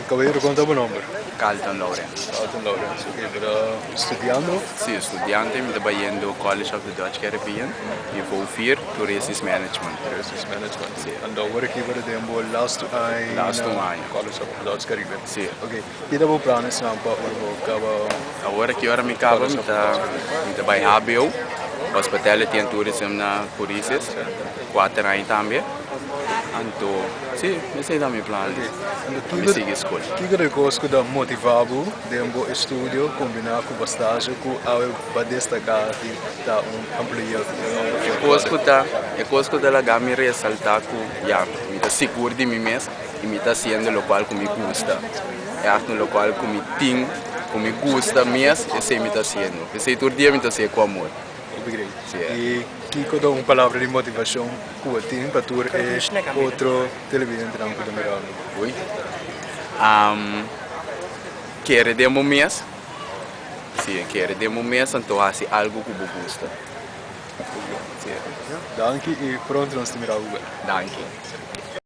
Caballero, con ta bo nomber? Carlton Lawrence. Carlton Lawrence, ok, bo ta studiando? Si, studiante, mi ta bayendo College of the Dutch Caribbean, niveau 4, Toeristisch Management. Toeristisch Management. Si. Anto awor aki bo ta den bo laatste aña Laatste na aña. College of the Dutch Caribbean. Si. Ok, ki ta bo planes nan pa ora bo caba? Awor aki ora mi caba mi ta bay HBO, Hospitality and Tourism na Corices, 4 aña tambe. Anto, si, esey ta mi plan. Anto Mi sigui school. Kiko ta e cos cu ta motiva bo den bo estudio combina cu bo stage cu awe bo a destaca di ta un employee? E cos cu ta laga mi resalta cu ya, mi ta sigur di mi mes y mi ta haciendo locual cu mi gusta. Echt locual cu mi tin, cu mi gusta mes, esey mi ta haciendo. Esey tur dia mi ta haciendo cu amor. Hopi great. Si. Y kiko ta un palabra di motivacion cu bo tin pa tur e otro televidentenan cu ta mirando? Ui. Kere den bo mes. Si, kere den bo mes, anto haci algo cu bo gusta. Si. Danki y pronto nos ta mira. Danki.